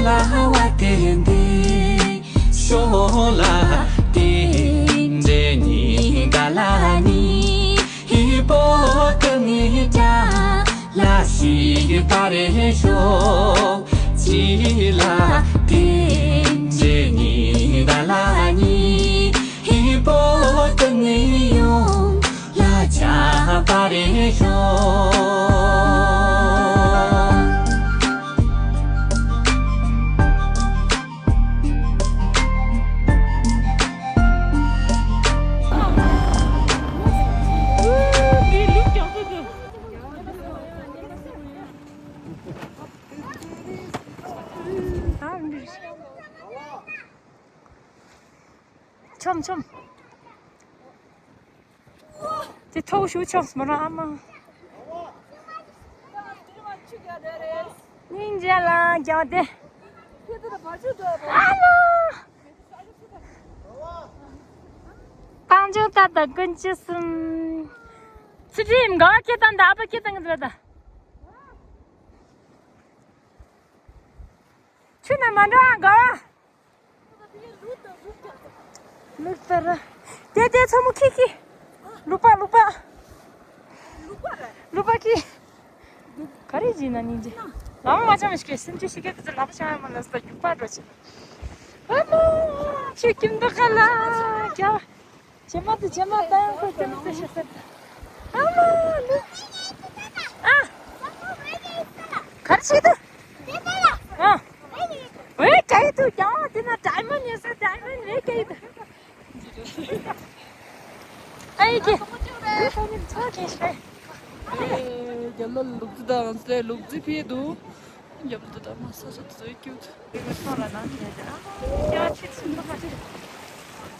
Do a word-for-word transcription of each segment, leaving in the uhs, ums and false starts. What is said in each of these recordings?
ལ་བ་དེ་འདི་ཤོ་ལ་དེ་འདྲེ་ནི་ག་ལ་ནི་ཧི་པོ་ཏ་ནི་ཏྲ་ལ་ཤི་པ་རེ་ཤོ་ཅི་ལ་དེ་འདྲེ་ནི་ག་ལ་ནི་ཧི་པོ་ཏ་ནི་ཡོང་ལ་ཆ་པ་རེ་ཤོ། ཆོམ་ཆོམ། དེ་ཐོག་ཤུགས་ཆོམ་མ་ར་ཨ་མ། སྙིང་རྗེ་ལ་རྒྱག་སྟེ། ཨ་མ། རྟགས་འཇུག་ལྟར་དང་ཀུན་སྤྱོད་གསུམ། ཚུལ་ཁྲིམས་དགའ་བ་སྐྱེ་སྟངས་དང་ཨ་ཕ་སྐྱེ་སྟངས་ཀྱི་འདྲ་དང་། ཆུ་ན་མ་འགྲོ་ཨ་དགའ་བ། ལུག་ལྟར། དེ་དེ་ཚོ་མོ་ཁི་ཁི། ལུག་པ་ལུག་པ། ལུག་པ་ཁི། ག་རེ་བྱེད་ན་སྙིང་རྗེ། ལམ་མ་འཆམ་ཞིག་གི་སེམས་ཅན་ཞིག་གི་དེ་ཚོ་ལམ་འཆམ་ཡ་མ་ལ་ས་རྒྱུག་པ་འགྲོ་ཆེ། ཨ་མ། ཁྱོད་ཀྱིས་འདུག་ག་ལ་རྒྱ། བྱེ་མ་དེ་བྱེ་མ་ད་ཡང་ཁོས་དེ་མི་ཚེ་ཤེས་ཟེར། ཨ་མ་ལུག་ཨ། གར་ཆེ་དུ། ཨ། ཝེ་ཀའི་དུ་ཀྱང་དེ་ན་ཌའི་མོན་ཡོད་ས་ཌའི་མོན་ཝེ་ཀའི་དུ། ཨའི་ཀེ། ཝེ་ཀའི་དུ་ཚོ་ཁེ་ཤེ། རྒྱ་ལོ་ལུག་རྫི་དང་ཟེ་ལུག་རྫི་ཕི་དུ། རྒྱབ་ལ་ད་མ་ས་ས་ཚོའི་ཀྱུ། རེ་མ་སོང་ལ་ན་ནི་ཡ་ཡ་ཁྱི་ཆུ་ནི་མ་ཆུ།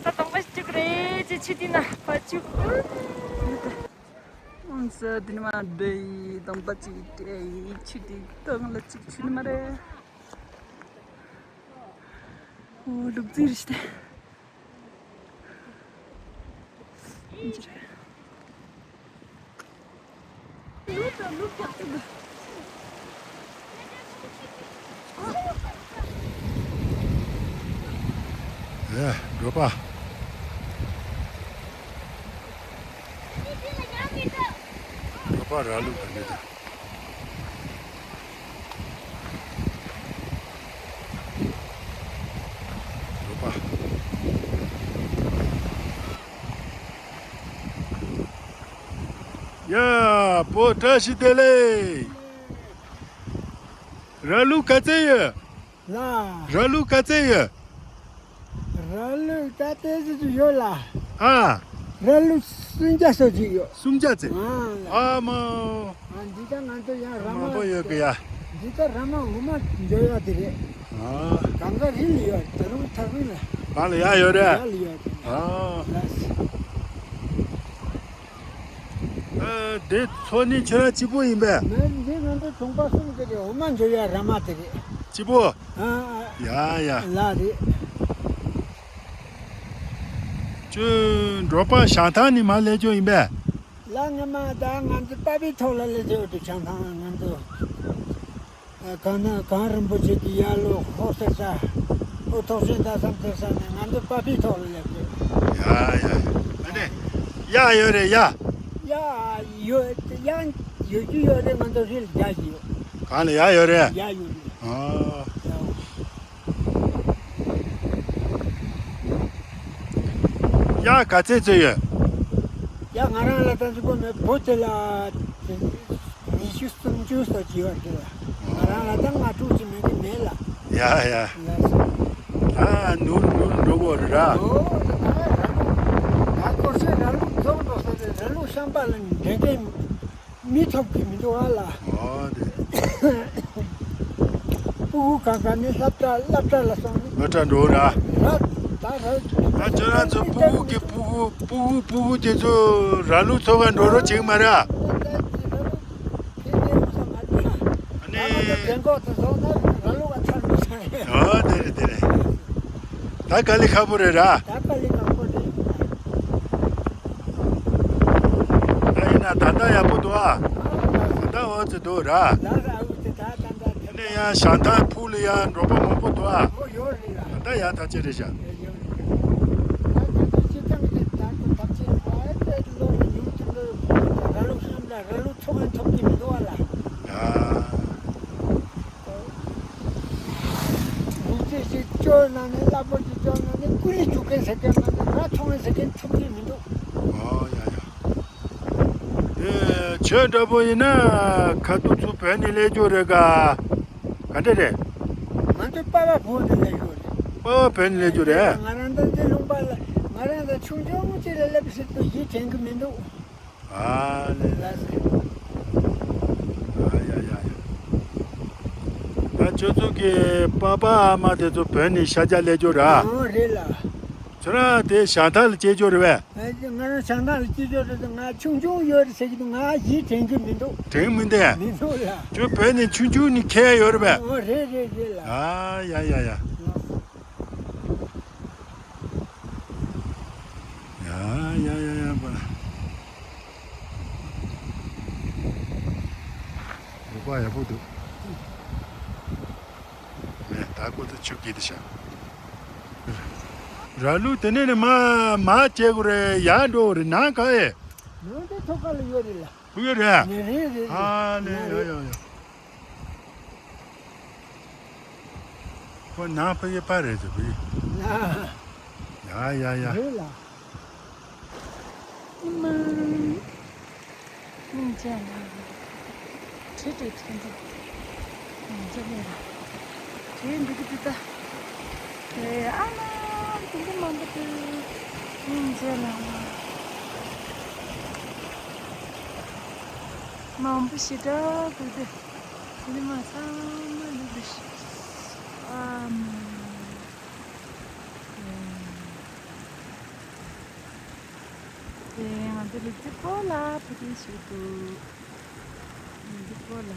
ད་དང་པ་ཅུག་རེད་ཅི་ཆུ་དེ་ན་པ་ཅུག་ཨང་ས་དེ་ནི་མ་དེ་དང་པ་ཅིག་དེ་ཆུ་དེ་གང་ལ་ཅིག་ཆུ་ནི་མ་རེད། ཨོ་ལུག་རྫི་རེད་ཤི་ཏེ། ཡ། འགྲོ་པ། འགྲོ་པ་ར་ལུག་ག་ནས་དང་། འགྲོ་པ། ཡ། བོ་བཀྲ་ཤིས་བདེ་ལེགས། ར་ལུག་ག་ཚད་ཡོད། ལ། ར་ལུག་ག་ཚད་ཡོད། ར་ལུག་ད་ལྟའི་ཟིག་ཡོད་ལ། ཨ། ར་ལུག་སུམ་བརྒྱ་སོ་གཅིག་ཡོད། སུམ་བརྒྱ་ཚད། ཨ་ལ། ཨ་མ། ཨ་འདི་ད་ང་ཚོ་ཡང་ར་མ་མང་པོ་ཡོད་གི་ཡ། འདི་ད་ར་མ་འོ་མ་འཇོ་ཡ་དེ་རེད། ཨ། གང་ག་རི་ལ་ཡོད་ད་རུང་ཐག་རིང་ལ། གང་ལ་ཡ་ཡོད་རེད། ཡ་ལ་ཡོད། ཨ། ལ། ཨ། དེ་ཚོ་ནི་ཁྱོད་རང་གཅིག་པོ་ཡིན་པས། མེད་འདི་ང་ཚོ་ཚོང་པ་གསུམ་དེ་རེད་འོ་མ་འཇོ་ཡ་ར་མ་དེ་རེད། གཅིག་པོ། ཨ་ཨ། ཡ་ཡ། ལ་རེད། ཁྱོད་འབྲོག་པ་བྱང་ཐང་ནས་མར་སླེབས་ཀྱོ་ཡིན་པས། ལ་ངེ་མ་ད་ང་ཚོ་པ་ཕའི་ཐོག་ལ་སླེབས་ཀྱོ་འདུག་བྱང་ཐང་ང་ཚོ། ཨ་གངས་ན་གངས་རིན་པོ་ཆེ་གི་ཡར་ལོ་ཧོ་ཟེར་ས། ཨོ་ཐོག་ཆེན་ད་སམ་ཟེར་ས་ནས་ང་ཚོ་པ་ཕའི་ཐོག་ལ་སླེབས་ཀྱོ། ཡ་ཡ། ཨ་ནི། ཡ་ཡོད་རེད་ཡ། ཡ་ཡོད་ཡ་ཡོད་རྒྱུ་ཡོད་རེད་ང་ཚོ་རི་ལ་རྒྱ་ཞིག་ཡོད། གང་ལ་ཡ་ཡོད་རེད། ཡ་ཡོད་རེད། ཨ། ཡ། ཡ་ག་ཚད་ཚོད་ཡོད། ཡ་ང་རང་ལ་ད་ཚོད་པོ་མེད་བོ་དེ་ལ་ཉི་ཤུ་སུམ་ཅུ་སོ་ཅི་ཡོད་དེ་ལ་ང་རང་ལ་ད་ང་དྲུག་ཅིག་མེད་གི་མེད་ལ། ཡ་ཡ། ལ་སོ། ད་ནུར་ནུར་འགྲོ་གོ་རེད་ར། ཨོ་ད་ད་ར་ལུག་ད་སྐོར་ཆེན་ར་ལུག་རྫོང་འགྲོ་ས་རེད་ར་ལུག་ཤམ་པ་ལ་འདྲེན་མཁན། མི་ཐོབ་ཀྱི་མི་འདུག་ཨ་ལ། ཨོ་དེ། སྤུ་གུ་གང་ག་ནི་སློབ་གྲྭ་སློབ་གྲྭ་ལ་སོང་། སློབ་གྲྭ་འགྲོ་ར། ར་ད་ར། ད་ཁྱོད་རང་ཚོ་སྤུ་གུ་གི་སྤུ་གུ་སྤུ་གུ་སྤུ་གུ་དེ་ཚོ་ར་ལུག་འཚོ་ག་འགྲོ་རོགས་བྱེད་ཀྱི་མ་རེད་ཨ། ཨ་ནི། ཨོ་དེ་རེད་དེ་རེད། ད་དཀའ་ལས་ཁག་པོ་རེད་ར། ད་དཀའ་ལས་ཁག་པོ་རེད། ད་ཡིན་ན་ད་ལྟ་ཡག་པོ་འདུག་ཨ། ད་ལྟ་འོ་ཙི་འདུག་ར། ད་ལྟ་འོ་ཙི་ད་ད་ད་དེ་ ཡང་ཞང་ཐང་ཕུག་ལ་ཡང་འབྲོག་པ་མང་པོ་འདུག་ཨ། ཨོ་ཡོད་རེད་ལ། ད་ཡག་ཐག་ཆོད་རེད་ཤག་ཡོད་རེད། ད་ད་ད་སྤྱིར་བཏང་གི་ད་ད་ཕྱིར་བ་ཨེ་ལོ་རེ་ཉུང་དུ་ལོ་རེ་ཕུག་ལ་ར་ལུག་ཤམ་ལ་ར་ལུག་ཚོ་གང་ཐོབ་ཀྱི་མི་འདུག་ཨ་ལ། ཡ། མི་ཚེ་ཞིག་སྐྱོར་ན་ནི་གླ་པོ་ཞིག་སྐྱོར་ན་ནི་ཀུ་ལི་རྒྱུག་མཁན་ཟེར་མཁན་མ་གཏོགས་ར་འཚོ་མཁན་ཟེར་མཁན་ཐུབ་ཀྱི་མི་འདུག་ཨོ་ཡ་ཡ། དེ་ཁྱོད་འདྲ་པོ་ཡིན་ན་ཁ་ཐུག་ཚུར་བོད་ནས་སླེབས་རྒྱུ་རེད་ག་ག་འདྲ་རེད། ང་ཚོ་པ་ཕ་བོད་ནས་སླེབས་རྒྱུ་རེད། ཨོ་བོད་ནས་སླེབས་རྒྱུ་རེད། ང་རང་ད་འདི་ལུང་པ་ལ་ང་རང་ད་ཆུང་ཆུང་ཅིག་ལ་སླེབས་ཟེར་དུས་ཡིད་དྲན་གི་མི་འདུག་ཨ་ལེ་ལེ་ལེ། ཨ་ཡ་ཡ་ཡ། ད་ཁྱོད་ཚོ་གི་པ་ཕ་ཨ་མ་དེ་ཚོ་བོད་ནས་ཤར་རྒྱག་སླེབས་རྒྱུ་ར། ཨོ་རེད་ལ། ཁྱོད་རང་དེ་ཞང་ཐང་ལ་སྐྱེས་རྒྱུ་རེད་པས། ང་རང་ཞང་ཐང་ལ་སྐྱེས་རྒྱུ་རེད། ང་ཆུང་ཆུང་ཡོད་རེད་ཟེར་གྱི་འདུག་ང་ཡིད་དྲན་གྱི་མི་འདུག་དྲན་མི་འདུག་མི་འདུག་ལ། ཁྱོད་བོད་ནས་ཆུང་ཆུང་ནས་ཁྱེར་ཡོད་རེད་པས། ཨོ་རེད་རེད་རེད་ལ། ཨ་ཡ་ཡ་ཡ། ཡ་ཡ་ཡ་ཡ་པ། ལུག་པ་ཡག་པོ་འདུག་མེ་ད་ཀོ་ཏི་ཆུ་སྐྱིད་དུ་ཤ། ར་ལུག་དེ་ནས་ནི་མ་མ་བྱེད་དགོས་རེད། ཡར་འགྲོ་རེད། ནང་ག་ཨེ། ནང་དེ་ཐོག་ཁ་ལ་ཡོད་རེད་ལ། ཕུག་ཡོད་རེད། ནས་རེད་རེད་རེད། ཨ་ནས་ཡོད་ཡོད་ཡོད། ཁོ་ནང་ཕ་གི་ཕ་རེད་ཟེར་བུ། ཡ་ཡ་ཡ། རེད་ལ། ཨ་མ། སྙིང་རྗེ་ལ། བྲེལ་བྲེལ་བྲེལ་འདུག་སྙིང་རྗེ་ལ། བྲེལ་འདུག་གི་འདུག་ད། ཨེ་ཨ་མ། དེ་འདྲ་མང་པོ་འདུག་སྙིང་རྗེ་ལ། མང་པོ་ཞེ་དྲག་འདུག་སྟེ། དེ་ནི་མ་ཚང་མ་ལུས་པ་ཤི། ཨམ། དེ་ང་ཚོ་ལི་ཙི་སྤོ་ལ་ཕུ་ཏི་ཞིག་འདུག་ལི་ཙི་སྤོ་ལ།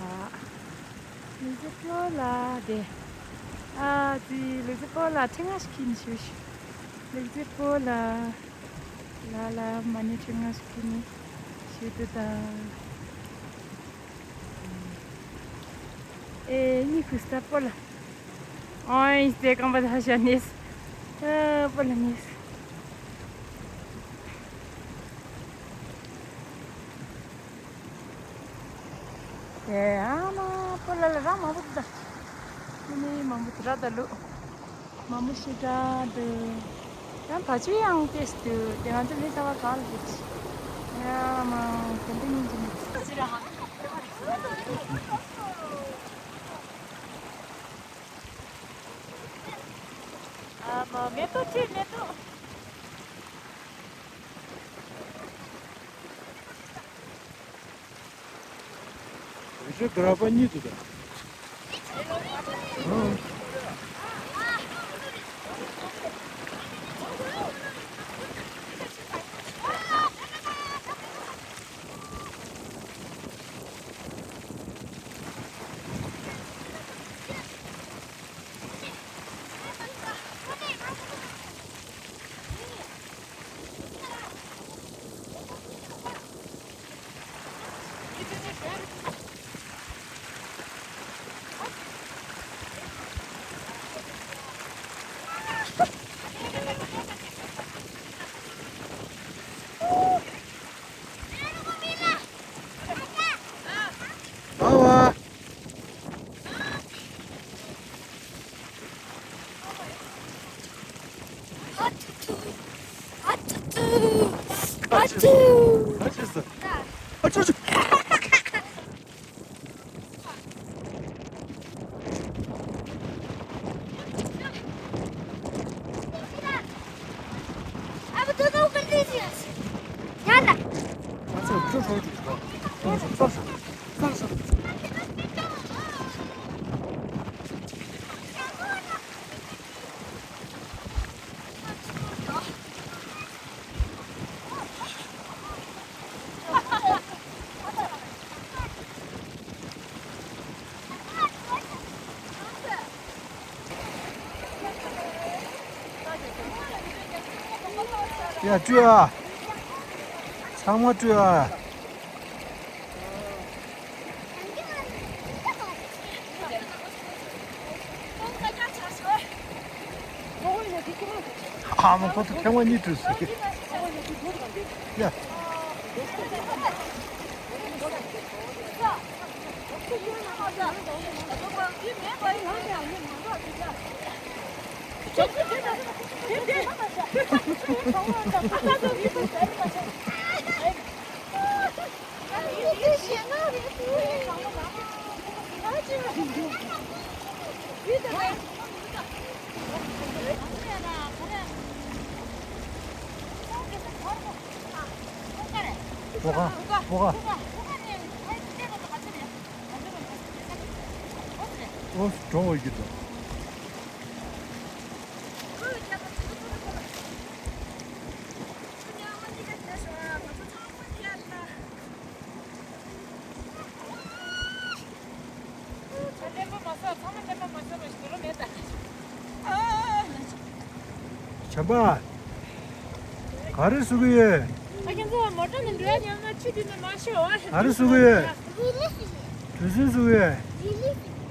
ལི་ཙི་སྤོ་ལ་དེ། ཨ་ཙི་ལི་ཙི་སྤོ་ལ་ཁྲི་ང་ཞིག་ཁྱིན་ཞུ་ཞུ། ལི་ཙི་སྤོ་ལ། ལ་ལ་མ་ཎི་ཁྲི་ང་ཞིག་ཁྱིན་ཞུ་དུ་ད། ཨེ་ནི་ཁུ་སྟ་པོ་ལ། ཨོའི་སྟེ་ཀམ་པ་ད་ཤ་ནེས། ཨ་པོ་ལ་ནེས། ཨེ་ཨ་མ་པོ་ལ་ལ་ར་མ་བུ་ད། ནི་མ་བུ་ད་ར་ད་ལུ། མ་མོ་ཤི་དྲག་འདུག་ཡང་བ་ཆུ་ཡང་ཏེས་འདུག་དེ་ང་ཚོ་ལས་ལྟ་བ་ག་ལ་འདུག་ཡ་མ་དེ་འདྲ་ཉིན་གྱི་མི་ཚེ། ཨ་མ་མེ་ཏོག་ཅི་མེ་ཏོག་རེ་ཞིག་ག་ར་པ་གཉིས་འདུག་ད། ཡ་སྤྲུལ་ཨ། ཚང་མ་སྤྲུལ་ཨ། ཨ་མ་ཁོ་ཚོ་ཕྲེང་བ་གཉིས་བྲུས་སོང་། ཡ། ཨོ་འགྲོ་བ་ཡིན་འགྲོ། བྱམས་པ། ག་རེ་བཟོ་གི་ཡོད། ཨ་ཁྱེད་ཚོ་མོ་ཊ་ནས་འགྲོ་ཡ་ཉམས་ན་ཆུ་དེ་ནས་མ་ཤོར་བ། ག་རེ་བཟོ་གི་ཡོད། གྲུ་གཟིངས་བཟོ་གི་ཡོད།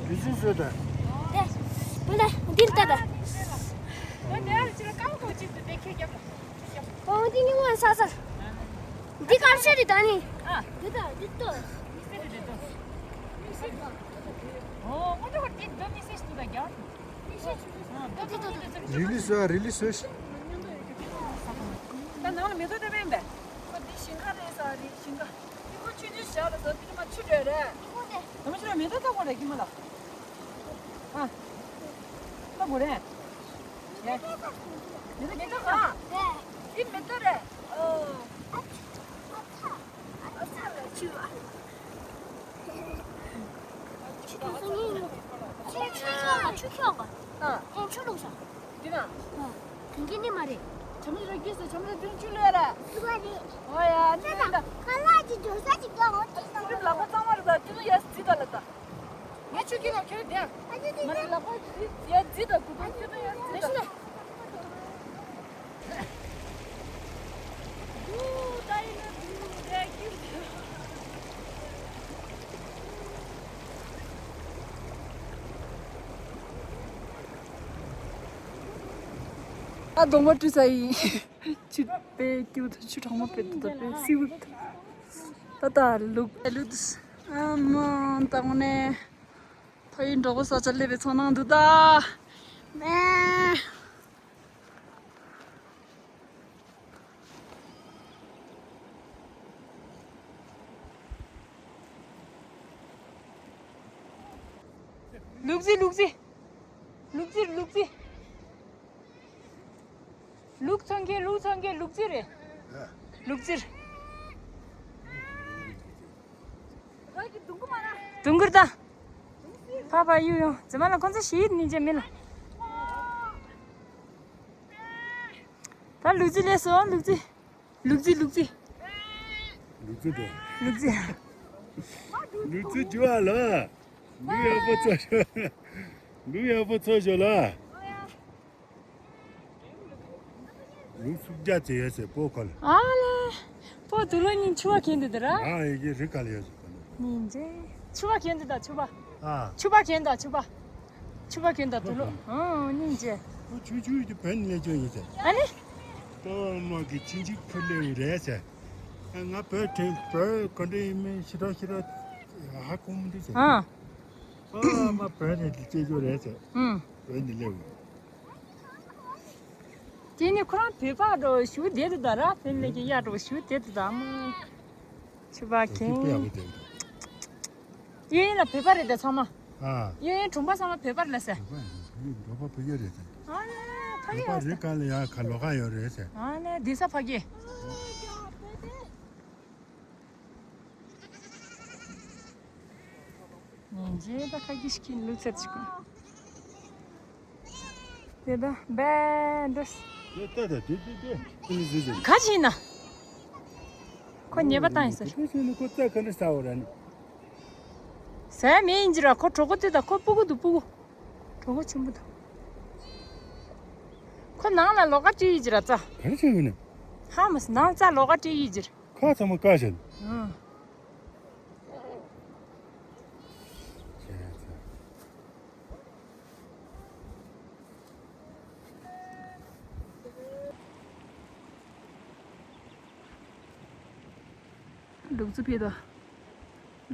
གྲུ་གཟིངས་བཟོས་དང་། དེ་བུ་ལ་འདིར་ལྟ་དང་། ཨོ་འདི་ཉི་མ་ས་ས། འདི་དཀར་ཤོས་རེད་ད་ནི། འདི་དང་འདི་ལྟོས། རི་ལི་སོ་རི་ལི་སོ་ཤི། ད་ནང་ལ་མེ་ཏོག་སྟོན་པ་ཡིན་པས། ཁོ་འདི་ཞིང་ཁ་རེད་ས་རི་ཞིང་ཁ། འདི་ཁོ་ཆུ་ཆུ་བཞག་ལ་ཟ་འདི་མ་ཆུ་བྲོས་རེད། ད་མ་ཆུ་ར་མེ་ཏོག་ལྟ་དགོས་རེད་ཀྱི་མ་ལ། ཨ། ལྟ་དགོས་རེད། ཡ། མེ་ཏོག་མེ་ཏོག་ག་འདི་མེ་ཏོག་རེད། ཨོ། ཨ་ཚ་ལ་ཆུ་བ། ཆུ་ཁྱོག་ས་ཉིན་ལོ། ཆུ་ཁྱོག་ཆུ་ཁྱོག་ག་ཨ། ཁོང་ཆུ་བླུགས་ས། འདི་ན། ཨ། དེང་གི་ནི་མ་རེད། བྱམས་ར་གིས་ཟེར་བྱམས་ར་དུང་ཆུ་ལོས་ར། སུ་བ་རེད། ཨོ་ཡ་ནི་ད། ཁ་ལག་གི་འཇོར་ས་ཅིག་ག་འོ་ཏི་ས། ཁྱོད་ལག་པ་གཙང་མ་རེད་ད་ཁྱོད་ཡ་ཟི་ད་ལ་ད། ངས་ཆུ་ཁྱེར་ལ་ཁྱོད་དེ། ཨ་ཅེ་དེ་ང་ལ་ལག་པ་ཡ་ཟི་ད་དགུ་ད་ཁྱོད་ད་ཡ་ཟི་ད། ཨ་གདོང་པ་བཀྲུས་ཚར་ཡིན། ཆུ་དཔེ་སྐྱིད་པོ་ཆུ་གྲང་མོ་དཔེ་འདུག་ད་དཔེ་བསིལ་པོ་འདུག་ད་ད་ལུག་ལུག་ཨ་མ་ད་དངོས་གནས་ཕ་ཡུལ་འབྲོག་པ་ས་ཆ་སླེབས་པའི་ཚོར་སྣང་འདུག་ད། མེ། ལུག་རྫི་ལུག་རྫི། ལུག་རྫི་ལུག་རྫི། ལུག་འཚོ་མཁན་ལུག་འཚོ་མཁན་ལུག་རྫི་རེད། ལུག་རྫི། དུང་དཀར་ད། ཕ་ཕ་གཡུག་ཡོང་། རྫི་མ་ལ་ཁོང་ཚོ་ཞིག་ནི་ཅེ་མི་ལ། ད་ལུག་རྫི་སླེབས་སོང་ལུག་རྫི། ལུག་རྫི་ལུག་རྫི། ལུག་རྫི་དེ། ལུག་རྫི། ལུག་རྫི་རྒྱུ་བ་ལ། ལུག་ཡག་པོ་འཚོ་ཤོག་ལུག་ཡག་པོ་འཚོ་ཤོག་ལ། ལུག་སུམ་བརྒྱ་ཙམ་ཡོད་ཟེར་སྤོ་ཁ་ལ། ཨ་ལེ། སྤོ་དུ་ལོ་གཉིས་ཕྱུ་པ་གྱོན་འདུག་ད་ར། ཨ་ཡི་གེ་རི་ཁ་ལ་ཡོད་ཟེར་ཁ་ལ། ཉིན་རྗེ། ཕྱུ་པ་གྱོན་འདུག་ད་ཕྱུ་པ། ཨ། ཕྱུ་པ་གྱོན་ད་ཕྱུ་པ། ཕྱུ་པ་གྱོན་ད་དུ་ལོ། ཨ་ཉིན་རྗེ། ཁོ་ཆུང་ཆུང་དེ་བོད་ནས་སླེབས་ཡོད་ཟེར། ཨ་ནི། ཏོ་མ་གི་ཆིན་ཆིག་ཕུ་ལེའུ་རེད་ཟེར། ང་བོད་དྲན་བོད་ག་འདྲ་ཡིན་མིན་ཞེ་དྲག་ཞེ་དྲག་ཧ་གོ་མི་འདུག་ཟེར། ཨ། ཨ་མ་བོད་ནས་སྐྱེས་ཡོད་རེད་ཟེར། ཨུམ། བོད་ནས་སླེབས་ཡོད། དེ་ནི་ཁོ་རང་བོད་པ་འགྲོ་ཞུ་བདེ་དུ་ད་ར་བོད་ནས་ཀྱི་གཡག་འགྲོ་ཞུ་བདེ་དུ་ད་མོ། ཕྱུ་པ་གྱོན། གཡས་གཡོན་ལ་བོད་པ་རེད་ད་ཚང་མ། ཨ། གཡས་གཡོན་གྲོང་པ་ཚང་མ་བོད་པ་རེད་ལ་ཟེར། བོད་པ་ཡིན་འགྲོ་པ་བོད་པ་རེད་ཟེར། ཨ་ལེ་ཕ་གི་རེད་ག་ལ་ཡ་ག་ལོ་ག་ཡོད་རེད་ཟེར། ཨ་ལེ་འདི་ས་ཕ་གི། ཉིན་རྗེས་ད་ཁ་གིས་ཁྱི་ལུག་ཚར་ཅིག་གོ། དེ་ད་བེ་འདྲ། དེ་ལྟ་ད་དེ་དེ་དེ་དེ་ནི་ཟེར་ཟེར། ག་ཅི་ཡིན་ན། ཁོ་ཉེས་པ་བཏང་ཡིན་ཟེར། དེ་ཚོ་ནི་ཁོ་རྩ་ག་འདྲ་ཟ་བ་ར་ནི། ཟས་མེད་ཡིན་གྱི་ར་ཁོ་གྲོགས་པོ་དེ་ད་ཁོ་སྤུ་གུ་འདུག་སྤུ་གུ། གྲོགས་པོ་ཆེན་པོ་འདུག་ཁོ་ནང་ལ་ལོགས་ཀ་སྤྲད་ཡིན་གྱི་ར་རྩ། ག་རེ་བྱས་ཡོད་ནི། ཧ་མ་སི་ནང་རྩ་ལོགས་ཀ་སྤྲད་ཡིན་གྱི་ར། ཁ་ཚང་མ་བཀག་བཞག་ཨང་། ལུག་རྫི་ཕེབས་དང་།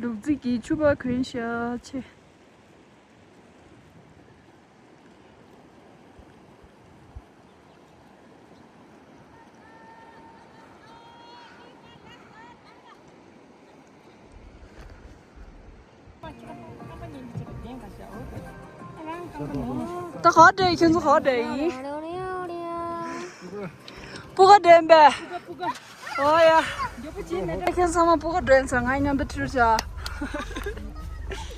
ལུག་རྫི་གིས་ཕྱུ་པ་གོན་ཤག་ཆེ། ད་ག་བ་འདྲེ་ཡིན། ཁྱོད་ཚོ་ག་བ་འདྲེ་ཡིན། སྤུ་ག་འདྲེན་པས། ཨོ་ཡ། ཁྱེད་ཚང་མ་སྤུ་ག་འདྲེན་ཟེར། ང་མཉམ་དུ་ཁྲིད་བྱ།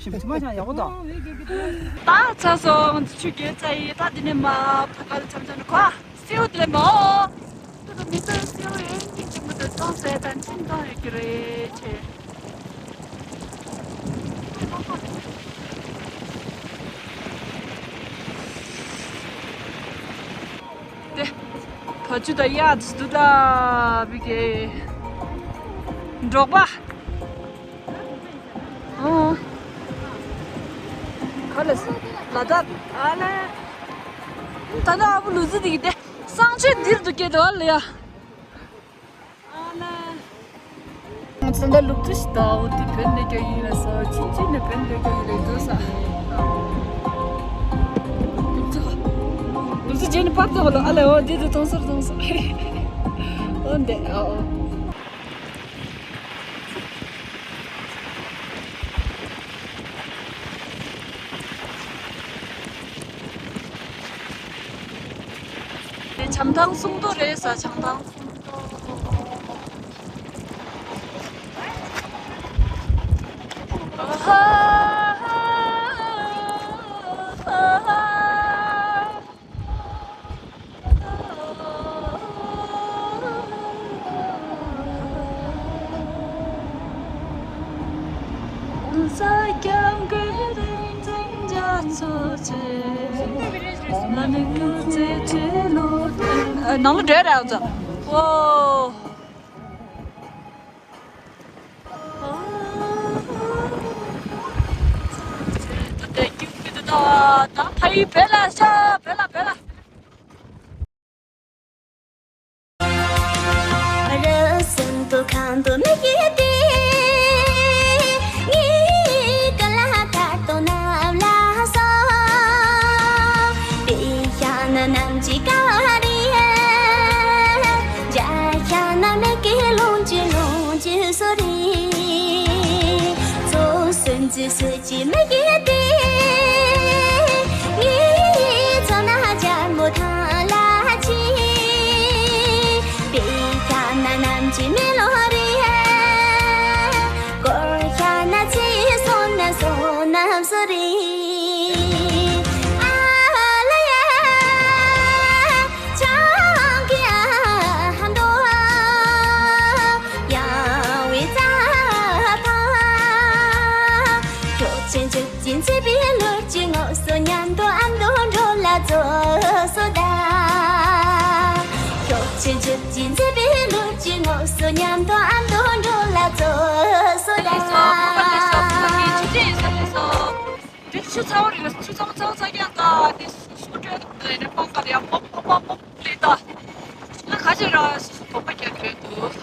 ཞིམ་ཆུ་མ་ཆང་ཡག་པོ་དང་། ད་ཚར་སོང་། ཆུ་རྒྱུན་ཚར་ཡིན། ད་འདི་ནས་མར་སྤུ་ག་ལ་འཆམ་འཆམ་ནས་ཁོ། སེའུ་དེ་ལས་མ་འོ། དེ་ཚོ་མི་ཚོས་སེའུ་ཡིན་གྱི་གཅིག་མི་འདུག་སྟོང་ཟད་དང་ཁྱིམ་སྟོང་ཡོད་ཀྱི་རེད་ཆེ། དེ་བ་ཕྱུགས་དང་གཡག་དེ་ཚོ་འདུག་ད་བི་གེ། འབྲོག་པ། ཨོ། ག་ལ་སི་ལ་དྭགས་ཨ་ལེ། ད་ནི་ཨ་བུ་ལུག་རྫི་དེ་གི་དེ་གསང་སྤྱོད་འདིར་དུ་སྐྱེས་འདུག་ཨ་ལེ་ཡ། ཨ་ལེ། ང་ཚོ་ད་ལུག་རྫི་ཞིག་དང་འོ་དེ་བོད་ནས་སྐྱོ་ཡིན་ལ་སོ་ཕྱིན་ཆད་ནས་བོད་ནས་སྐྱོ་ཡིན་ལ་འདུག་ས། ལུག་རྫི་ལུག་རྫི་རྗེས་ནས་པར་བཏང་བ་ལ་ཨ་ལེ་འོ་དེ་དེ་མཐོང་སོང་མཐོང་སོང་། འོ་འདི་ཨ་འོ། བྱམས་ཐང་སུམ་མདོ་རེད་ས། བྱམས་ཐང་སུམ་མདོ། ནང་ལ་འགྲོ་ར་ཚོ། ཨོ། ད་ད་ད་ཕ་ཡུལ་བོད་ལ་ཤ་བོད་ལ་བོད་ལ། རི་སུམ་མདོ་ཁམས་མདོ་མི་ཡི་སྟེང་། ངའི་ཀ་ལ་ཐར་ཏོ་ནམ་ལ་སོང་། དཔེ་ཤ་ན་ནམ་ཅི་ཀ་རི། འཇའ་ཤ་ན་མི་ཀི་ལོང་ཅི་ལོང་ཅི་སོ་རི། ཚོ་སུན་ཅི་སུ་ཅི་མི་ཡི་སྟེང་། ངའི་ཚོ་ན་རྒྱལ་མོ་ཐང་ལ་ཆི། དཔེ་ཤ་ན་ནམ་ཅི་མི་ལོ་རི། སྐོར་ཤ་ན་ཚེ་སོ་ན་སོ་ནམ་སོ་རི། ཨ་ལ་ཡ། ཅང་གི་ཨ་ཧ་འདོ། ཡང་བའི་རྩ་ཐང་། ཁྱོད་ཆེན་ཆུབ་ཀྱི་མཛེས་པའི་ལོར་གྱི་ངོགས་སུ་མཉམ་དུ་ཨ་མདོ་འགྲོ་ལ་ཚོགས་སོ་ད། ཁྱོད་ཆེན་ཆུབ་ཀྱི་མཛེས་པའི་ལོར་གྱི་ངོགས་སུ་མཉམ་དུ་ཨ་མདོ་འགྲོ་ལ་ཚོགས་སོ་ད། དེ་ཆུ་ཚ་བ་རེད། ཆུ་ཚ་བ་ཚ་ཚ་རྒྱག་ད་དེ་སུ་སུ་སྤྲོད་དེ་རེ་སྤང་ག་རེ་ཡ་པོ་པོ་པོ་པོ་ལེ་ད། ང་ཁ་ཆེ་ར་སུ་སུ་པོ་པོ་རྒྱག་གི་རེད་འདུག་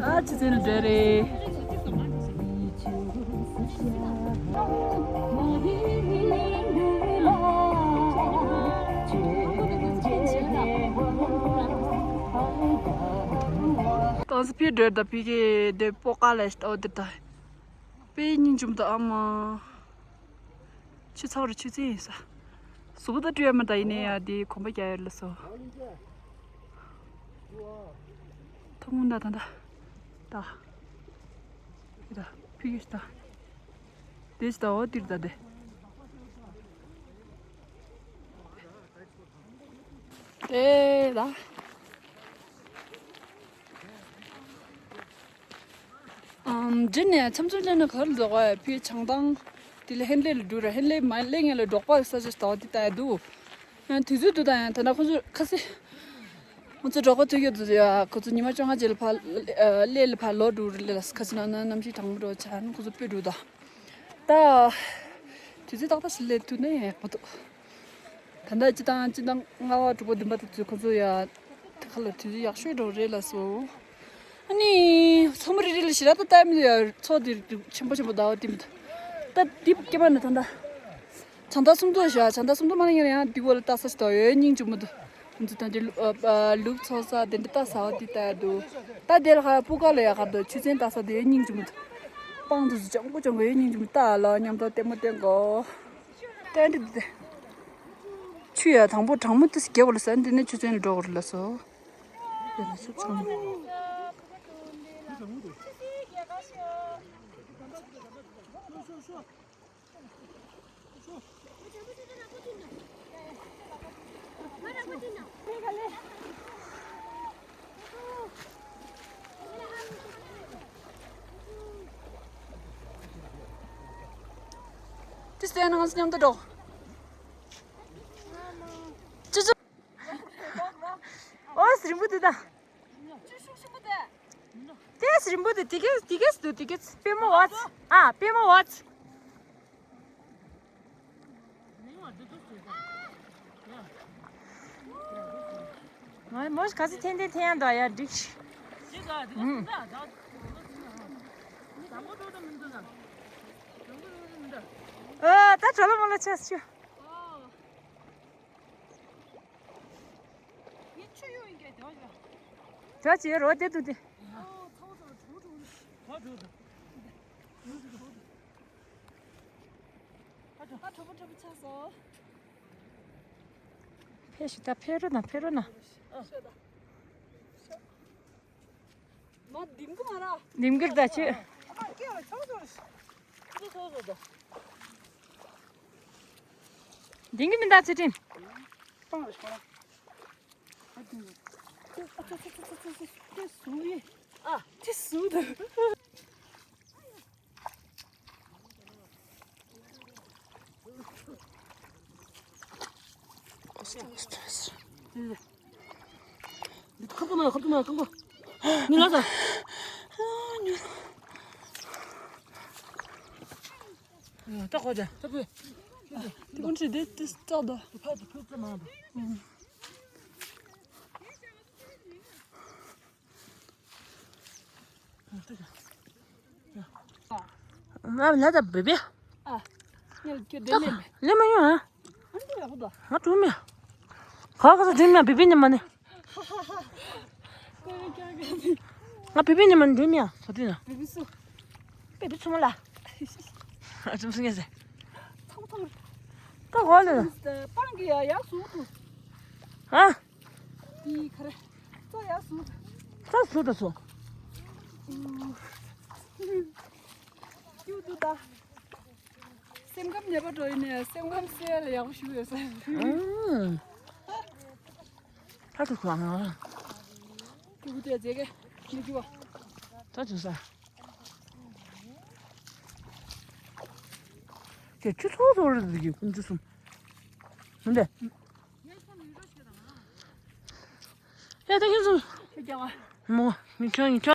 ཨ་ཅི་ཟེར་ན་འདྲ་རེད། ཏོག་ཙམ་ཕི་འགྲོ་ད་ཕི་གེ་དེ་པོ་ཀ་ལ་ལྟ་བ་དེ་ད། པེ་ཉིན་འཇུམ་དང་ཨ་མ། ཆུ་ཚ་བར་ཆུ་ཚན་ཡིན་ས། གཟུགས་པོ་ད་བཀྲུས་ཡ་མ་ད་ཡིན་ནའི་ཡ་དེ་གོམ་པ་རྒྱག་ཡ་ལ་སོ། ཐུག་མོ་ད་ད་ད་ད་ཕི་གི་ད་དེ་ད་འོ་དིར་ད་དེ་དེ་ད། ཨམ། རྗེས་ནས་ཆམ་ཆུ་ལེན་ན་ག་རུ་འགྲོ་ག་ཕི་བྱང་ཐང་། དེ་ལས་ཧན་ལེ་ལ་འགྲོ་ར་ཧན་ལེ་མ་ལེ་ངེ་ལ་འབྲོག་པ་ས་ཆ་ཞིག་ཏོག་དེ་ལྟ་ཡ་འདུག་ཡང་དུས་ཚོད་འདུག་ད་ཡང་ད་ན་ཁོ་ཚོ་ཁ་སི། ཁོ་ཚོ་འབྲོག་པ་ཐུག་ཡོད་འདུག་ཡ་ཁོ་ཚོ་ཉི་མ་བཅོ་ལྔ་རྗེས་ལ་ཕ་ལེ་ལ་ཕ་ལོ་འགྲོ་རེད་ལ་ཁ་སི་ན་ན་གནམ་གཤིས་གྲང་མོ་འགྲོ་ཆ་ཁོ་ཚོ་སྤོས་འགྲོ་ད། ད། དུས་ཚོད་ཏག་ཏག་ཞིག་ལས་ཐུག་ན་ཡང་ཡག་པོ་འདུག་ད་ལྟ་སྤྱི་བཏང་སྤྱི་བཏང་ལྔ་པ་དྲུག་པ་བདུན་པ་དེ་ཚོས་ཁོ་ཚོ་ཡ། དེ་ཁ་ལ་དུས་ཚོད་ཡག་ཤོས་འགྲོ་རེད་ལ་སོ། ཨ་ནི། མཚོ་མོ་རི་རི་ལ་ཞེ་དྲག་ཏུ་ལྟ་མི་འདུག་ཡ་མཚོ་དེ་ཆེན་པོ་ཆེན་པོ་ཟླ་བ་དེ་མི་འདུག་ད་དེབ་སྐྱེས་པ་ནི་ད་ལྟ། བྱང་ཐང་སུམ་མདོ་བཞག་བྱང་ཐང་སུམ་མདོ་མ་ནི་ཡང་དེ་བོ་ལ་ལྟ་ས་ཞིག་ད་ཡོད་སྙིང་རྗེ་མོ་འདུག་ང་ཚོ་ད་འདི་ལུག་ཚོ་ས་དེ་འདྲ་ལྟ་ས་བ་དེ་ལྟ་ཡ་འདུག་ད་དེ་ལ་ཁ་སྤུ་ཀ་ལ་ཡ་ག་འདུག་ཆུ་ཚན་ལྟ་ས་དེ་ཡོད་སྙིང་རྗེ་མོ་འདུག་སྤང་དུ་ཅང་པོ་ཅང་གི་ཡོད་སྙིང་རྗེ་མོ་ལྟ་ལ་མཉམ་དུ་ལྟད་མོ་བསྟན་གོ་ལྟ་འདི་དེ། ཆུ་ཡ་དང་པོ་གྲང་མོ་དེ་རྒྱག་དགོས་ལ་ཟ་འདི་ནས་ཆུ་ཚན་ལ་འགྲོ་དགོས་ལ་སོ། དེ་ནས་ཆུ་ཚང་མ། ཏི་སྟན་ང་ཚོ་མཉམ་དུ་འགྲོ། ཅི་ཅི། ཨོ་སི་རིང་པོ་འདུག་ད། ཏི་སི་རིང་པོ་འདུག་དེ་གས་དེ་གས་འདུག་དེ་གས་པད་མ་བ་ཚ། ཨ་པད་མ་བ་ཚ། ང་མོ་ག་ཚོད་འཐེན་འཐེན་འཐེན་ཡ་འདུག་ཡ་འགྲིག་ཤི། ཨ་ད་གྲོ་ལོ་མོ་ལོ་ཆེ་ཤོས། ད་ཅི་རོ་དེ་དུ་དེ། ཕེ་ཤི་ད་ཕེ་རུ་ན་ཕེ་རུ་ན། མ་ལྡིང་གི་མ་ར། ལྡིང་གི་ད་ཅི། ལྡིང་གི་མི་ད་ཅི་ཏིན། ཨ། ཅི་སུ་ད། ཁབ་ཏུ་མ་ཁབ་ཏུ་མ་ཁང་གོ། ཉི་ལ་ས། ཏག་ཧོ་ཇ། ཏག་ཧོ། དེ་ཀུན་ཁྲི་དེ་དེ་ཏག་ད། ཕ་དེ་ཕུ་ཙམ་མང་དུ། ང་ལ་ད་བེ་བེ། ཨ། ངལ་ཁྱོད་དེ་ལེན་པས། ལེན་མ་ཡོང་ཨ། ཨ་འདི་ཡག་པོ་འདུག་ང་འགྲོ་མི་ཡ། ག་ག་ས་འགྲོ་མི་ཡ་བེ་བེ་ཉི་མ་ནི། ང་བེ་བེ་ཉི་མ་འགྲོ་མི་ཡ་ས་དུས་ན། བེ་བེ་སུ། བེ་བེ་ཆུང་མ་ལ། ཨ་ཆུང་སུ་ངས་ཟེར། ཐང་ཐང་། ད་གོ་ལ། སྤང་གི་ཡ་ཡག་སུ་འདུག་ཨ། འདི་ག་རེ། ཙོ་ཡག་སུ། ཙོ་སུ་ད་སུ། ཀྱུ་ཏུ་ད། སེམས་ཁམས་ཉེས་པ་འགྲོ་ཡིན་ནས་སེམས་ཁམས་གསལ་ལ་ཡག་པོ་ཞུ་ཡོད་ས། ཨང་། ད་དུ་ཁོ་ཨང་། ཀྱུ་ཏུ་ཡ་ཛེ་གེ་མི་ཀྱུ་བ། ད་དུ་ས། ཁྱེད་ཆུ་ཚོད་ཚོད་རེད་འདུག་གི་ཀུན་ཆུ་གསུམ། མི་འདི། ཡ་ད་ཁྱེད་ཚོ། ཁྱེད་རྒྱ་བ། མོ་མི་ཁྱོད་མི་ཁྱོད།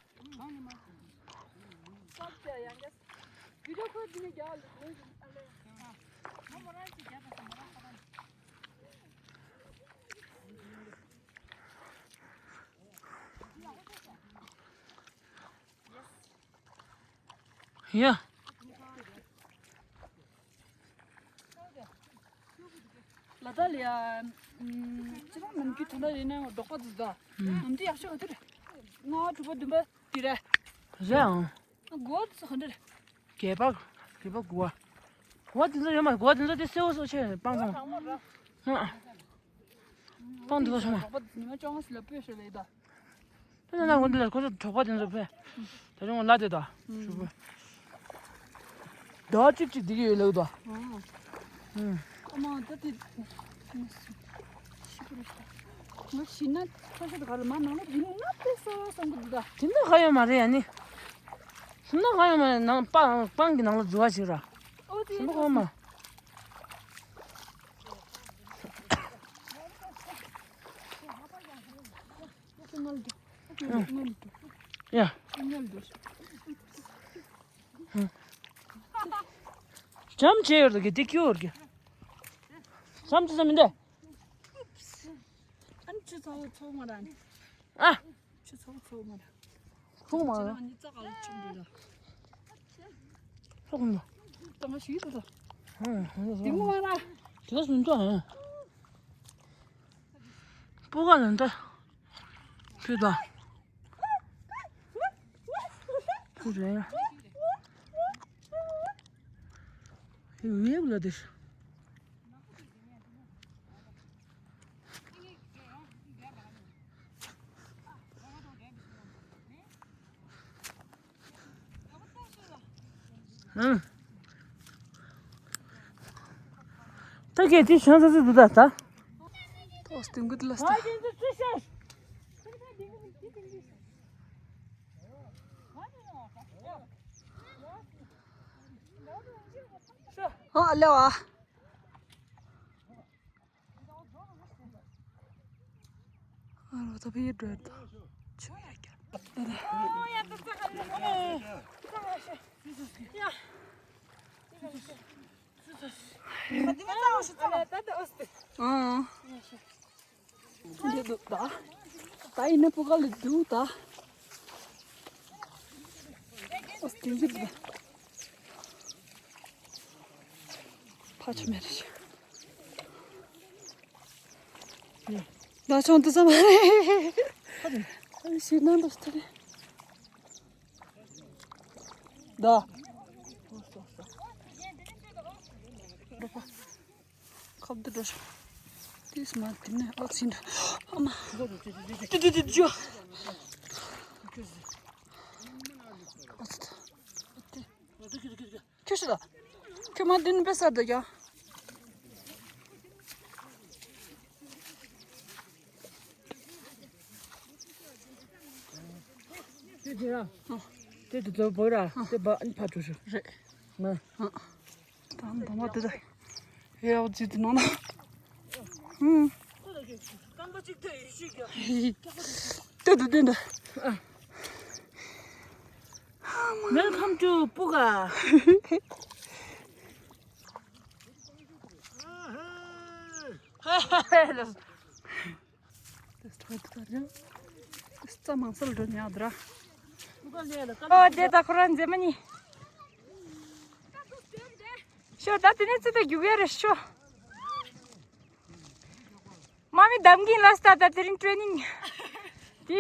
ཡ། ལ་དྭགས་ལ་ཡ། ཅི་རང་ནམ་རྒྱུན་ད་ལྟ་ཡིན་ན་འབྲོག་པ་འདུག་ད། ནམ་དུས་ཡག་ཤོས་ག་དུས་རེད། ལྔ་པ་དྲུག་པ་བདུན་པ་དེ་རེད། རེད་ཨང་། དགུ་པ་དེ་ཚོ་ག་འདྲ་རེད། བརྒྱད་པ། བརྒྱད་པ་དགུ་པ། དགུ་པ་དེ་ཚོ་ཡོད་མ་རེད། དགུ་པ་དེ་ཚོ་དེ་སེར་པོ་སོ་ཆེ་སྤང་ཐང་། ཨ། སྤང་འདི་ལ་སོང་བ། གྲོགས་པོ་ཉི་མ་བཅོ་ལྔ་ཞིག་ལ་སྤོས་ཤོག་ལེ་ད། ཕ་ན་ན་འོ་འདི་ལ་ཁོ་ཚོ་གྲོགས་པོ་དེ་ཚོ་ཕེ། ད་རུང་ལ་དེ་ད། ཞུ་བ། ཟླ་བ་གཅིག་གཅིག་བསྡད་ཀྱི་ཡོད་ལབ་ད། ཨ་མ་ད་དེ། ཤི་པོ་རེད་ཤག་ང་ཤི་ན་ཁ་ཤས་དེ་ག་ལ་མ་ནང་ལ་ཡིན་ན་དཔེ་གསལ་བ་བསམ་གི་འདུག་ད། དེ་འདྲ་ག་ཡོད་མ་རེད་ཡ་ནི། དེ་འདྲ་ག་ཡོད་མ་རེད། ནང་སྤང་སྤང་གི་ནང་ལ་འཛུལ་བ་ཞིག་ར། ཨོ་དེ་ཞིམ་པོ་གོ་མ། ཡ། ཇམ་བྱས་ཡོད་རེད་གི་འདི་ཀྱུ་ཡོད་རེད་གི། ཇམ་བྱས་ས་མི་འདུག་ཨ་ནི་ཆུ་ཚ་བོ་ཚོགས་མ་ར་ནི། ཨ། ཆུ་ཚ་བོ་ཚོགས་མ་ར། ཚོགས་མ་ར། ཁྱེད་རང་གཉིས་རྩ་ག་ལ་ཆུ་འདུག་ད། ཚོགས་མ། ད་ང་ཞིག་ཡིན་ད། ཧུང་ཧུང་ཧུང་། དེ་མོ་མ་ར། དེ་ལ་སུན་ཙོ་ཧང་། སྤུ་ག་ལ་འདི། ཁྱོད་ད། ཁྱོད་རེད། ཡུལ་ལ་དེ། ཨང་། ད་གལ་ཏེ་བྱང་ས་ས་འདུག་ད་ད། ཏོག་སྟེང་གི་ལ་སྟ། ཨ་ལེ་བ། ཨ་རོ་ད་བེ་འགྲོ་ད། ཆུ་ཡ་རྒྱ། ཨ། འདི་འདུག་ད། ད་ཡིན་ན་སྤུ་ག་ལ་འདུག་ད། ཨོ་སྟེང་གི་འདུག་ད། ཕ་ཆུ་མེད་རེད། ད་ཆུང་དུ་ས་མ་རེད། ཨ་ཞིག་ནང་དུ་སྟེར་རེད། ད། ཁབ་ཏུ་འགྲོ། ཏིས་མ་དེ་ནས་ཨོ་ཚིན་འགྲོ། ཨ་མ། ཏི་ཏི་ཏི་ཇོ། ཨོ་ཚི་ཏི། ཁྱོད་ཤི་ལ། ཁྱོད་མ་དེ་ནས་པེ་སར་དུ་རྒྱ། དེ་དེ་ར། དེ་དེ་ཚོ་བོད་ར། དེ་བ་ཨན་ཕ་ཚོ་ཤི། རེད། མ། ད་འདམ་བ་དེ་དག་ཡའོ་ཙི་དེ་ནང་ན། ཧུམ། ཏེ་དུ་ཏེ་འདི། Welcome to Puga. རྩྭ་མང་སར་འགྲོ་ཉག་འདྲ། ཨོ་དེ་ད་ཁོ་རང་མཛེས་མ་ནི། ཤོ་ད་དེ་ནས་ཙི་ད་རྒྱུག་ཡ་རེད་ཤོ། མ་མི་གདམ་གིན་ལ་སྟ་ད་དེ་རིང་ཊེ་རེ་ནིང་། དེ།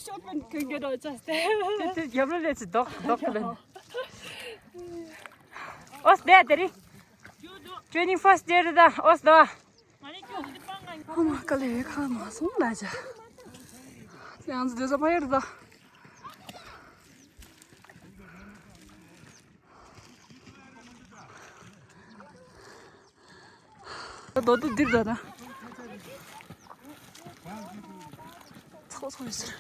ཤོ་པན་གང་ག་རོ་ཅས་ཏེ། དེ་དེ་རྒྱབ་ལ་ལས་ཚི་དོག་དོག་ལ། ཨོ་སྟེ་དེ་རིང་། ཊེ་རེ་ནིང་ཕར་སི་ཊེ་རེད་ད་ཨོ་སྟོ། ཨ་མ་ཀ་ལེ་ཁ་མ་སོང་ལ་ཇ། ཡང་འདི་ཟ་པ་ཡར་ད། རྡོ་དེ་འདིར་ད་ན། ཚོགས་ཚོགས་ཡོད་ཟེར།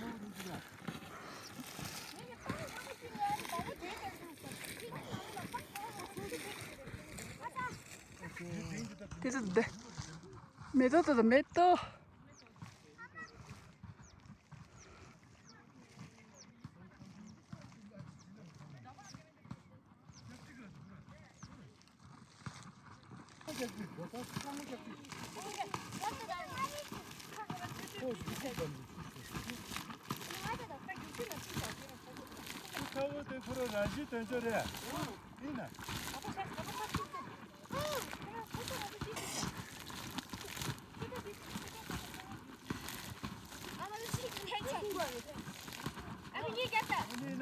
དེ་ཚོ་འདི། མེ་ཏོག་དེ་དང་མེ་ཏོག་ཁ་བོ་དེ་ཁོ་རང་རང་བཞིན་དོན་ཆོ་རེད། ཡིན་ན། ཡིན་ན།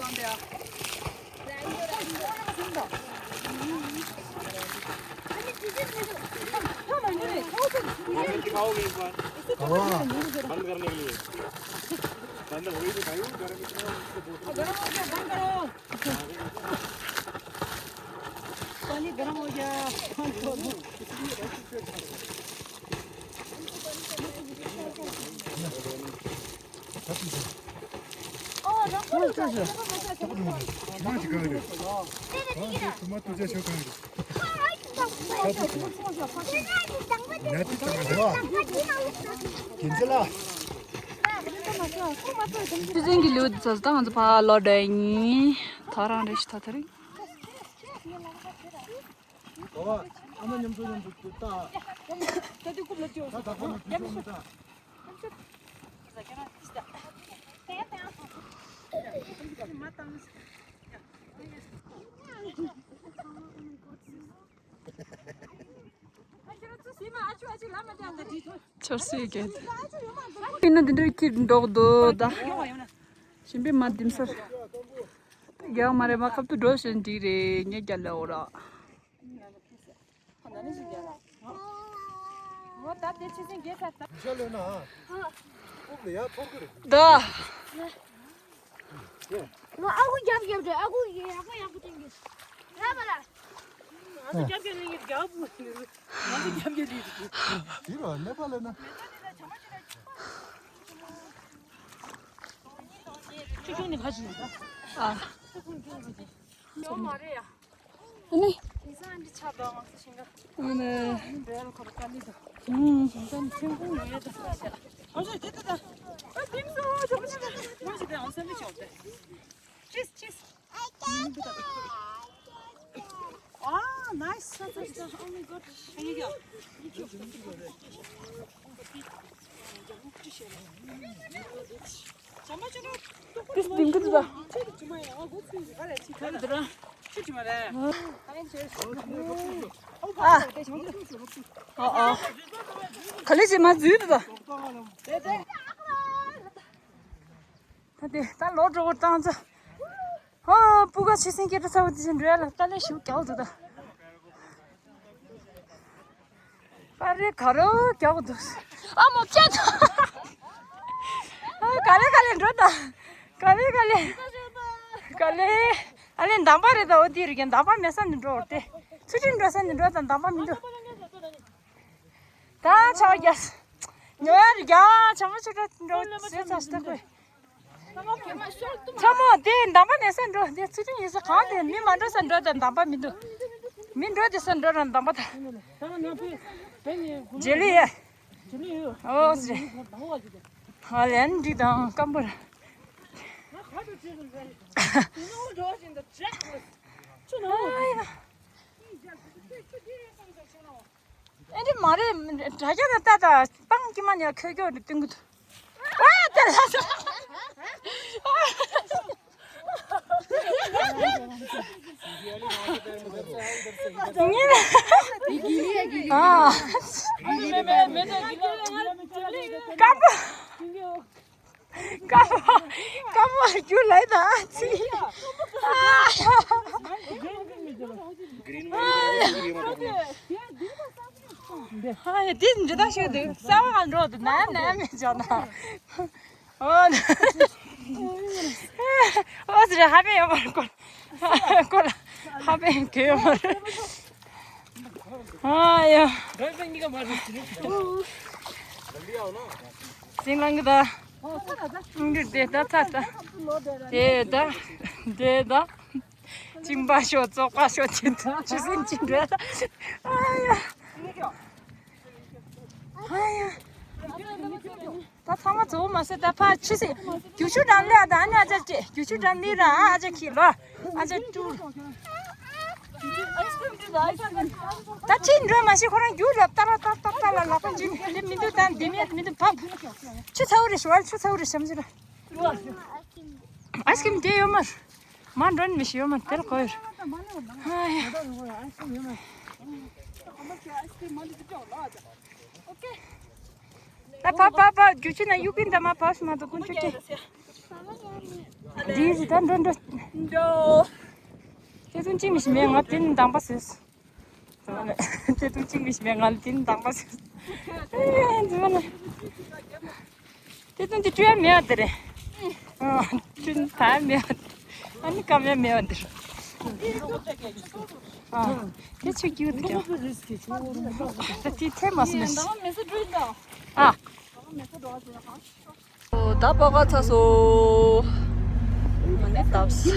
पाऊंगा। पानी दिखाओगे एक बार? बंद करने के लिए। बंद हो गई तो भाई, गर्म इतना, उसको बोतल गर्म हो गया, बंद करो। पानी गर्म हो गया। ཅི་ཟིན་གྱི་ལུས་ཚོ་ད་ང་ཚོ་ཕ་ལོ་ཌའི་ནི་ཐོ་རང་རེ་ཞིག་ཐོ་ཐོ་རིང་། ཨ་མ་མཉམ་དུ་མཉམ་དུ་ལྟ། ད་དེ་རྐུབ་ལ་སྐྱོ། ད་ད་ཁོ་ན་དུས་ཆུང་མི་ད། ཆོར་སི་གེད། ཡིན་ན་འདི་འདྲའི་ཁྱེར་འགྲོ་གི་འདུག་ད། གཞན་པའི་མ་དིམ་སར། རྒྱག་མ་རེད་མ་ཁབ་ཏུ་འགྲོ་བཞིན་འགྲིག་རེད་ངས་རྒྱ་ལ་འོ་ར། ཁོ་ན་ནི་ཞིག་རྒྱག་ལ། ངོ་ད་དེ་ཆི་སེང་གེ་ས་ད། ཤ་ལོས་ན། ཨུབ་ལ་ཡ་ཐོར་གི་རེད། ད། ང་ཨ་ཁུ་རྒྱབ་རྒྱབ་རེད། ཨ་ཁུ་ཡག་པོ་ཡག་པོ་བསྟན་གི། ར་བ་ལ། ང་ཚོ་རྒྱབ་རྒྱབ་ལ་ཡིན་རྒྱབ་པོ་ཡིན། ང་ཚོ་རྒྱབ་རྒྱབ་ལ་ཡིན། དེ་རོ་ནེ་པ་ལ་ན། ཁྱོད་ཁྱོད་ནི་ཁ་ཅིག་ཡིན་ད། ཨ། ཁྱོད་ཁྱོད་ཁྱོད་ཁྱོད་ཁྱོད། ཡོད་མ་རེད་ཡ། ཨ་ནི། དེང་སང་འདི་ཆགས་འདུག་ང་ཚོ་ཞིང་ཁ། ཨ་ནི། འབྲེལ་ཁོ་ར་དཀའ་ལས་འདུག་ཨུམ། ཞིང་ཁ་ནི་ཐོན་ཁུངས་ཡོད་དུ་ས་ཤ། ཨ་ཤ་དེ་ད་ད། ཨ་དེང་སང་ཆོག་ཆོག་ཆོག་ཆོག་ཆོག་དེ་ཨང་སེམས་མི་ཆོག་དེ། Cheese, cheese. Ah, nice. Oh my God. This dim good da. Ah. Oh, oh. Kale je ma zu da. ད་དེ་ད་ལོ་འགྲོ་བར་བཏང་ཚ། ཨོ་སྤུ་ག་ཆེ་སེང་སྐད་གྲགས་ཚ་བ་དེ་ཚོ་འགྲོ་ཡ་ལ་དཀའ་ལས་ཞིག་རྒྱག་འདུག་ད། ཨ་རེ་ག་རེ་རྒྱག་འདུག་ཨ་མ་སྐྱོད་ད། ཨ་ག་ལེ་ག་ལེ་འགྲོ་ད། ག་ལེ་ག་ལེ། ག་ལེ། ཨ་ལེ་འདམ་པ་རེད་ད། འོ་དེ་རེད་ཀྱང་འདམ་པ་མེད་ས་ནས་འགྲོ་བར་ཏེ། ཚུལ་ཁྲིམས་འགྲོ་ས་ནས་འགྲོ་ད་འདམ་པ་མི་འདུག་ད་ཆ་བ་རྒྱག་ཉོ་ཡ་རེད་རྒྱག་ཆ་མ་ཆུ་འགྲོ་འགྲོ་ཟོས་ཚར་ཞིག་ད་ཁོས། ཚ་མོ་དེ་འདམ་པ་ནས་ས་འགྲོ་དེ་ཚུལ་ཁྲིམས་ཡིན་ས་གང་དེ་མི་མ་འགྲོ་ས་འགྲོ་དང་འདམ་པ་མི་འདུག་མི་འགྲོ་དེ་ས་འགྲོ་ར་འདམ་པ་དང་། རྗེས་ལུས་ཡ། ཨོ་ཟེར། ཧ་ལན་འདི་དང་སྐམ་པོ་ར། ཨེ་འདྲ་མ་རེད། དྲ་རྒྱ་ནས་ལྟ་ད་སྤང་དཀྱིལ་མ་ནས་ཁོད་སྐྱོ་རེ་སྟོན་གི་འདུག་ཨ་དེ་ལ་སོ། ཉིན། ཨ། སྐམ་པོ། སྐམ་པོ། སྐམ་པོ་རྒྱུ་ལས་ད་ཨ་ཙི། ཨ་ཡ་དེ་འདྲ་ད་ཤོད་དུ་ས་བ་ང་འགྲོ་དུ་ན་ན་མེད་ཅོ་ན། ཨོ་ན། ཨོ་ཟེར་ཧ་པེ་ཡོད་མ་རེད་ཀོ། ཀོ་ལ་ཧ་པེ་གེ་ཡོད་མ་རེད། ཨ་ཡ། སིང་ལང་གི་ད། འདི་དེ་ད་ཚ་ད། དེ་ད། དེ་ད། གཅིན་པ་ཤོག་བཙོག་པ་ཤོག་ཅིན་ཆུ་སྲིན་ཅིན་འདྲ་ད། ཨ་ཡ། ཨ་ཡ། ད་ཚང་མ་ཚོ་མ་ཟད་ད་ཕ་ཆི་སི། རྒྱུ་ཆུ་འགྲམ་ལས་ད་ཨ་ནི་ཨ་ཅག་ཅེ་རྒྱུ་ཆུ་འགྲམ་ལས་ར་ཨ་ཅག་ཁྱི་ལོ། ཨ་ཅག་ཏུར། ད་ཅི་འགྲོ་མ་ཤེས། ཁོ་རང་རྒྱུགས་ལ་ཏག་ཏག་ཏག་ཏག་ལ་ལག་པ་འཇུས་ནས་སླེབས་མི་འདུག་ད་འདི་མེད་མི་འདུག་ཕབ། ཆུ་ཚ་བོ་རེད་ཞུ་བ། ཆུ་ཚ་བོ་རེད་བཤམས་ཟེར། ཨའི་སི་ཀྲིམ་དེ་ཡོད་མ་རེད། མ་འགྲོ་ནི་མི་ཤེས་ཡོད་མ་རེད། དེ་ལ་གོ་ཡོད་རེད། ཨ་ཡ། ད་ཕབ་ཕབ་ཕབ། རྒྱུག་ཆུ་ན་གཡུག་གིན་ད་མ་ཕབ་སི་མ་ད་དཀོན་མཆོག་སྐྱེ། འདི་ཟི་ད་འགྲོ་འགྲོ། འགྲོ། དེ་དུང་གཅིག་མི་ཤི་མེད་ང་དེ་ནི་འདང་པ་ཟེར། དེ་དུང་གཅིག་མི་ཤི་མེད་ང་ལ་དེ་ནི་འདང་པ་ཟེར། ཨེ་འདི་མ་ན། དེ་དུང་དེ་སྤྲོད་ཡ་མེད་བ་དེ་རེད། ཨ་སྤྲོད་ད་ཡ་མེད་བ་དེ། ཨ་ནི་སྐམ་ཡ་མེད་བ་དེ་རེད། ཨ་དེ་ཆུ་རྒྱུག་དེ་ཀྱང་། ད་དེ་ཐེ་མ་སོང་ནས། ཨ། ད་པ་ག་ཚ་སོ། ང་ནི་བཏབ་སོ།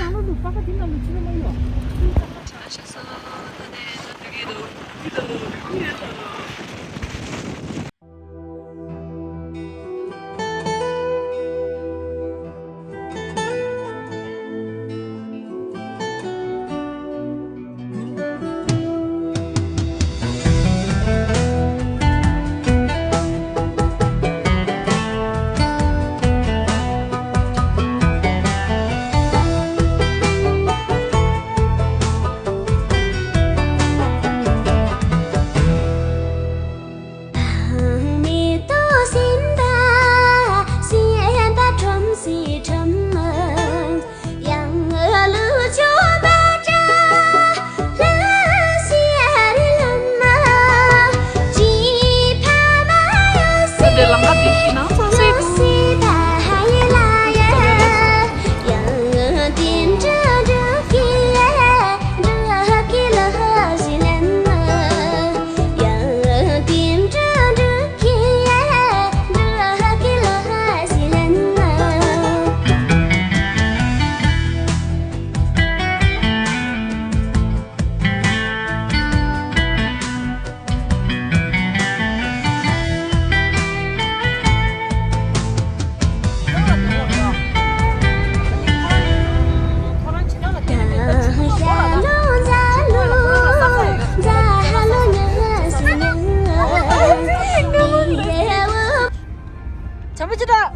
བྱམས་པ་ཅི་འདྲ།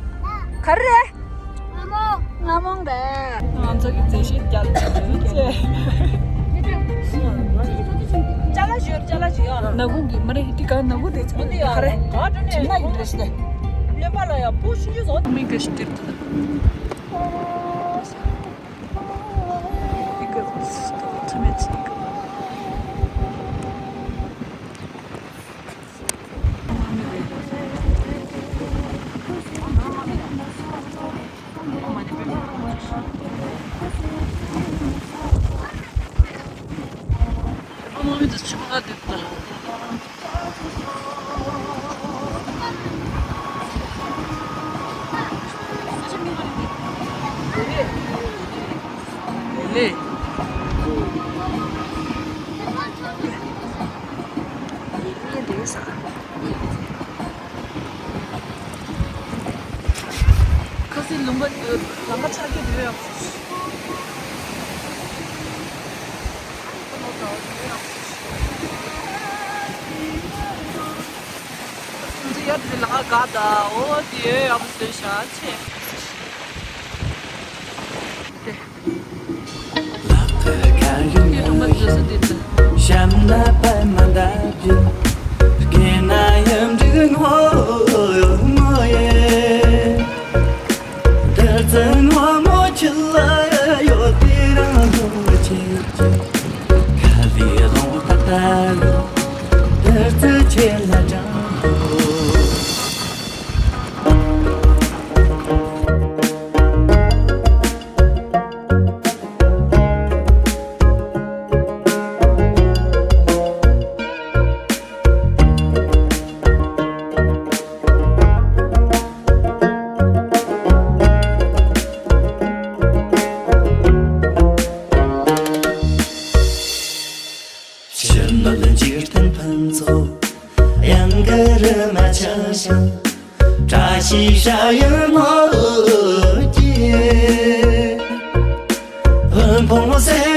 ག་རེ་རེད། རྔ་མོང་རེད། ང་ཚོ་གི་མཛེས་ཤོས་རྒྱ་ལ་ཅེ། ཅ་ལག་ཞོར་ཅ་ལག་ཞིག་ཡོད། ནག་ཁུང་གི་མ་རེད། འདི་ག་ནག་ཁུང་དེ་ཚོ་འདི་ག་རེ། ང་འགྲོ་ནས་ན་ཡིན་རེད་ཤི་ལེ། བློན་པ་ལ་ཡང་པོ་ཤིན་ཅུ་བཟོ། མི་ག་ཤི་དེར་དུ། ཨི་ག་ཚ་མེད་ཅི་ཨི་ག་ལེ། ཁ་སང་ལུང་པ་ལམ་ཁ་ཆགས་ཀྱི་འདུག་ཡ། ཡ་དེ་ལ་དགའ་ད། འོ་དེ་ཡ་བཟོས་ཤ་ཆེ། དེ་དེ་གྲོང་པ་བཟོས་ས་དེ་ལ། ཕྱི་སྣོད་འཇིག་རྟེན་ཕུན་ཚོགས་གཡང་འགུལ་མ་ཆགས་ཤིང་། བཀྲ་ཤིས་ཞལ་ཡོད་ནོ་ཀྱེ། ཕུན་ཕུང་སེ་